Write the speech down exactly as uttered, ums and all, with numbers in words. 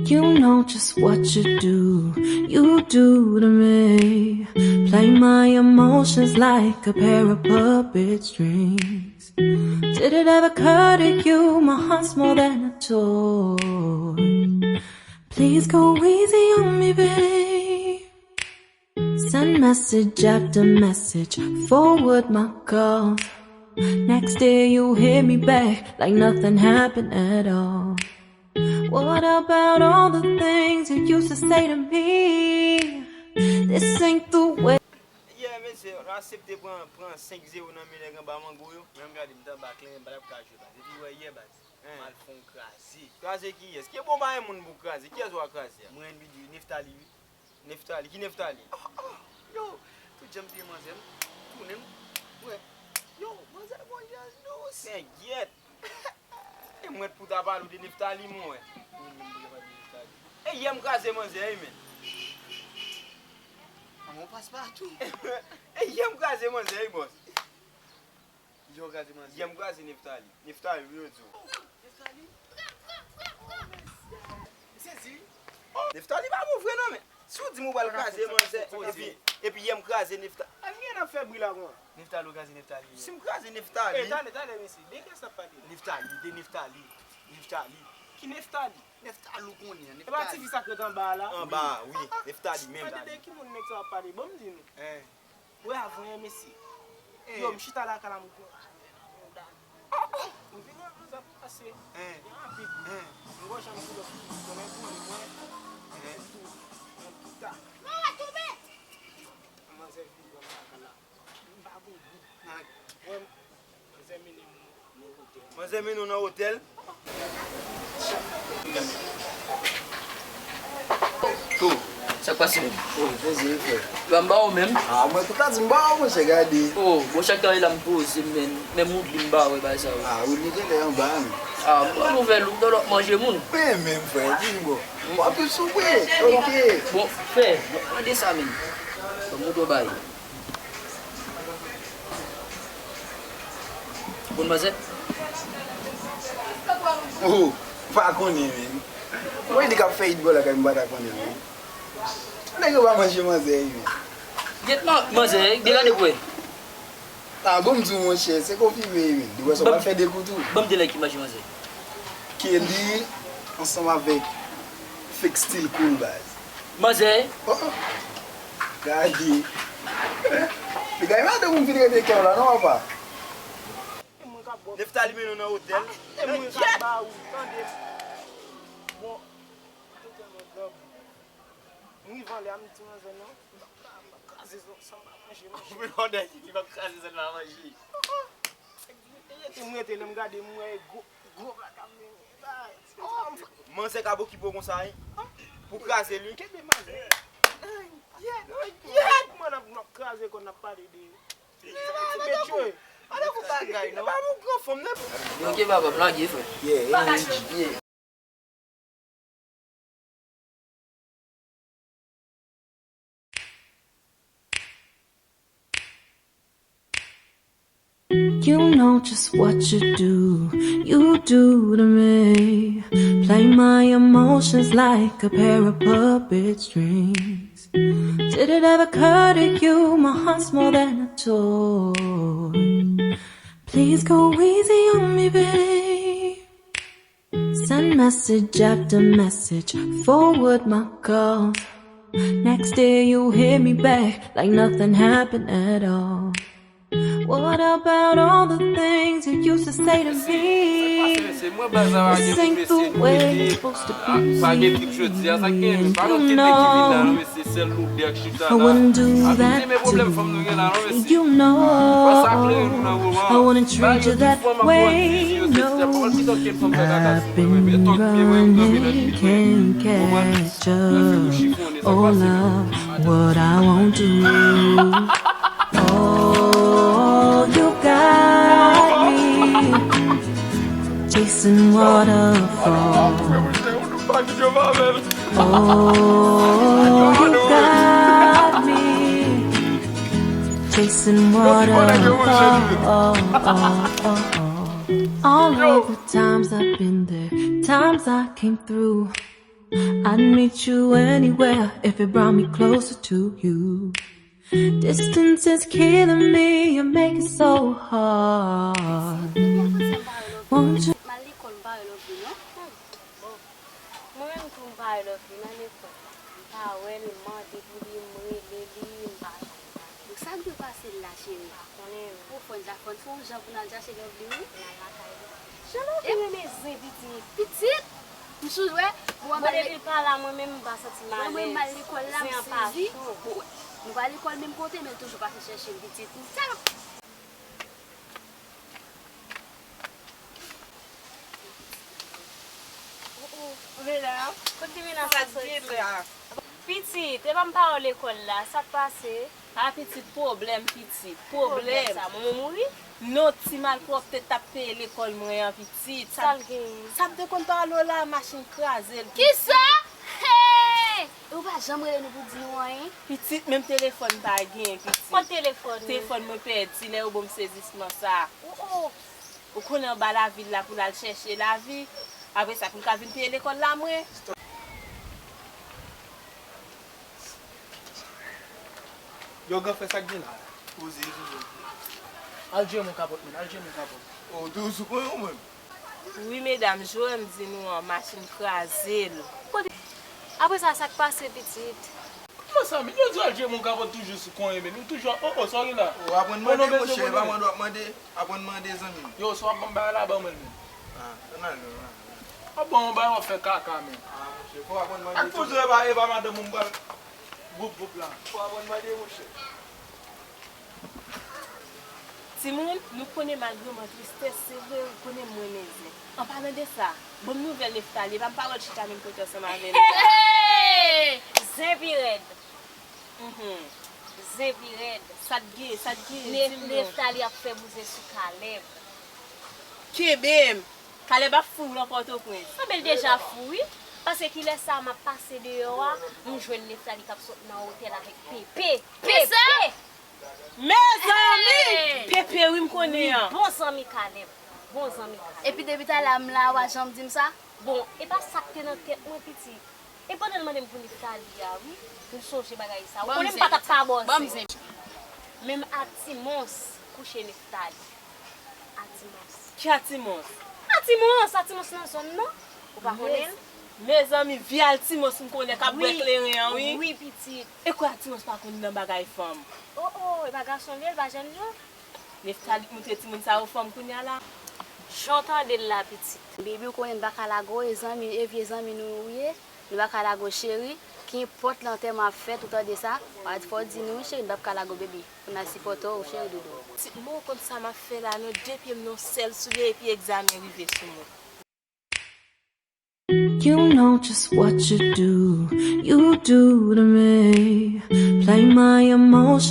You know just what you do, you do to me. Play my emotions like a pair of puppet strings. Did it ever occur to you my heart's more than a toy? Please go easy on me, babe. Send message after message, forward my calls. Next day you hit me back like nothing happened at all. What about all the things you used to say to me? This ain't the way. Yeah, mesye, nou aksepte pran, pran senk zewo nan men nèg anba mango yo. Menm gade, m t anba klen, m pa t ap ka jwe baz. Epi wè yè baz, m al fè yon kraze. Kraze kiyès? Ki bon bagay moun pou kraze? Kiyès w a kraze a? Mwen, N B D, Neftali, wi. Neftali, ki Neftali? Oh, oh, yo, tout jan m te manzè m, tounen m, wè. Yo, manzè gon jan dous. Sengyèt. E mwen pou ta pale w de Neftali, mwen wè. Ou menm pou ta pale de Neftali. E yè m kraze manzè, wi, men. An, ou pas patou. E yè m kraze manzè, wi, bòs. Yo kraze manzè. Yè m kraze Neftali. Neftali, wi, yo di w. Neftali? Sezi. Neftali pa bon vre non, men si w di m ou pral kraze manzè, epi, epi yè m kraze Neftali. Anyen ap fè bri la, kon. Neftali, ou kraze Neftali. Si m kraze Neftali. E, talè, talè, mesye. De kiyès n ap pale? Neftali, de Neftali. Neftali. Ki Neftali? Neftali ou konnen an, Neftali. E pa ti fi sa k ret anba a la? Anba a, wi. Neftali menm. Pale de ki moun nèg sa ap pale? Bon, m di nou. Hein. Wè avan yè, mesye. Yo, m chita lakay la, m pran yon dam. M vin wè manzè ap pase. Byen rapid. M wè jan m tou lòt konnen pou mwen. Tou, mwen tou ta. Manzè vin wè m lakay la. M pa gon gou. Wè m, manzè mennen m nan otèl. Manzè mennen w nan otèl? Oh, sa k pase menm? Oh, poze, frè. Yo, m ba ou menm? Ah, mwen tout la di m ba ou, monchè, gade. Oh, bon, chak tan la m poze, men, men m oubli m ba ou, bagay sa yo. Ah, wi, li genlè anba, men. Ah, bon, nouvèl ou, dòlò manje moun. Men, men, frè, di m, bon. Bon, anpil soupe, ok. Bon, frè, bon, mande sa, menm. Bon, mouton bay. Bon, manzè? Oh, pa konnen, men. Mwen di k ap fè it bò lakay m pa ta konnen, men. Nèg yo pa manje manzè, men. Gyèt man, manzè, degade kwè. Ah, bon, m di w, monchè, se konfime, men. Depi w pral fè de kou tou. Ban m de nèg ki manje manzè. Kelly ansanm avèk Fake Still Cool, baz. Manzè. Oh, gade. Piga e madanm ou vin rete kè w la, non, papa? Neftali mennen w nan otèl. E mwen k ap ba ou, tande. Bon, otèl mwen grangou. M rive anlè a, m di manzè non, m p ap ka, m p ap kraze zòn san m pa manje, manje. Ou vin anlè, li p ap kraze zòn pa manje. Rete m rete, lè m gade, m wè gwo, gwo blag ap mennen bay. Manzè k ap okipe w konsa, wi. Pou kraze li. Kenbe manzè. Yèt, yèt. Mwen n ap, n ap kraze kò n ap pale de ti mesye. Pa nan kou bagay, non. E pa bon gran fanm, non. Ok, papa, m lage, frè. Yeah, yeah. You know just what you do, you do to me. Play my emotions like a pair of puppet strings. Did it ever occur to you my heart's more than a toy? Please go easy on me, babe. Send message after message, forward my calls. Next day you hit me back like nothing happened at all. What about all the things you used to say to me? This ain't the way it's supposed to be. You know I wouldn't do that to you. You know I wouldn't treat you that way. No, I've been running, can't catch up. Oh love, what I won't do. Oh, you got me chasing waterfalls. Oh, you got me chasing waterfalls. All of the times I've been there, times I came through. I'd meet you anywhere if it brought me closer to you. Distance is killing me, you make it so hard. Won't you? Mal lekòl, m pa wè Lovely non. Bon, mwen menm tou m pa wè Lovely nan lekòl. M pa wè l, m mande pou li, m rele li, m pa jwenn li. Sa k dwe pase l la, cheri? Pa konnen. Ou fòn, Zafòn, fè yon jan pou n al chache Lovely wi. N al lakay li. Jan Lovely renmen zen pitit. Pitit? M sou wè. Bon, depi l pa la, mwen menm m pa santi m alèz. Mwen, mwen m al lekòl la, m sezi. Bon, nou pa lekòl menm kote, men l toujou pase chèche m, pitit. M fè l. Medam, kote medam sa soti? Pitit, epa m pa wè w lekòl la, sa k pase? A pitit, pwoblèm pitit, pwoblèm. Pwoblèm sa, manman mouri? Non, ti malpwòpte t ap peye lekòl mwen an pitit. Sa l genyen? Sa m te konn pale w la, machin kraze l. Kisa? Hey! E ou pa janm rele nou pou di nou anyen? Pitit, menm telefòn m pa genyen, pitit. Kot telefòn ou? Telefòn mwen pèdi lè yo ban m sezisman sa. Oh, oh. Ou konnen anba lavil la pou l al chèche lavi. Apre sa, pou l ka vin peye lekòl la, mwen. Yo, gran frè, sa k gen la? Poze, Jojo. Al jwe mon kapòt, men, al jwe mon kapòt. Oh, toujou sou konyen w menm? Wi, medam, jwe m di nou an, machin kraze l. Kote? Apre sa, sa k pase, pitit? Kòman sa, men? Yo di w al jwe mon kapòt toujou sou konyen, men ou toujou ap, oh, oh, sa w gen la? Oh, aprann mande, monchè, pa mande w ap mande, aprann mande, zanmi m. Yo, si w ap ban m bagay la, ban mwen l, men. Ah, ann ale, ann ale. W ap ban m yon bagay, w ap fè kaka, men. Ah, monchè, fò w aprann mande. Ak poze, e pa, e pa madanm ou m pral gwoup, gwoup la. Fò w aprann mande, monchè. Timoun, nou konnen malgre m an tristès, se vre, ou konnen m renmen zen. An palan de sa, ban m nouvèl Neftali, epa m pa wè l chita menm kote ansanm avè nou. Hey! Zen pi rèd. Mhm. Zen pi rèd. Sa t gen, sa t gen, di m non. Neftali ap fè bouzen sou Kalèb. Kenbe m! Kalèb ap fou nan Pòtoprens. Anben, l deja fou, wi. Paske kilè sa m ap pase deyò a, m jwenn Neftali k ap sot nan otèl avèk Pepe. Pepe! Mezanmi! Hey! Pepe, wi, m konnen an. Wi, bon zanmi Kalèb. Bon zanmi Kalèb. Epi depi talè a m la, w pa janm di m sa? Bon, e pa sa k te nan tèt mwen, pitit. E pandan l mande m pou Neftali a, wi, m sonje bagay sa. Ou konnen m pa t ap ka bòse. Menm Atimons kouche Neftali. Atimons. Ki Atimons? Atimons, Atimons nan zòn nan. Ou pa konnen l? Mezanmi, vye Atimons m konnen k ap bwè kleren an, wi. Wi, pitit. E kwè Atimons pa konn nan bagay fanm. Oh, oh, e pa gason l ye, l pa jènjan. Neftali k moutre timoun sa yo fanm kounye a la. Jan w tande l la, pitit. Baby, ou konnen n pa ka lage w, e zanmi, e vye zanmi nou ou ye. Nou pa ka lage w, cheri. Kenpòt lè antèman ap fèt, ou tande sa? Fò w di nou, wi, cheri, n p ap ka lage w, baby. Pou n al sipòte w, cheri doudou. Pitit mwen, ou konn sa m ap fè la, non, de pye m nan sèl soulye, epi egzamen rive sou mwen. You know just what you do, you do to me. Play my emotions.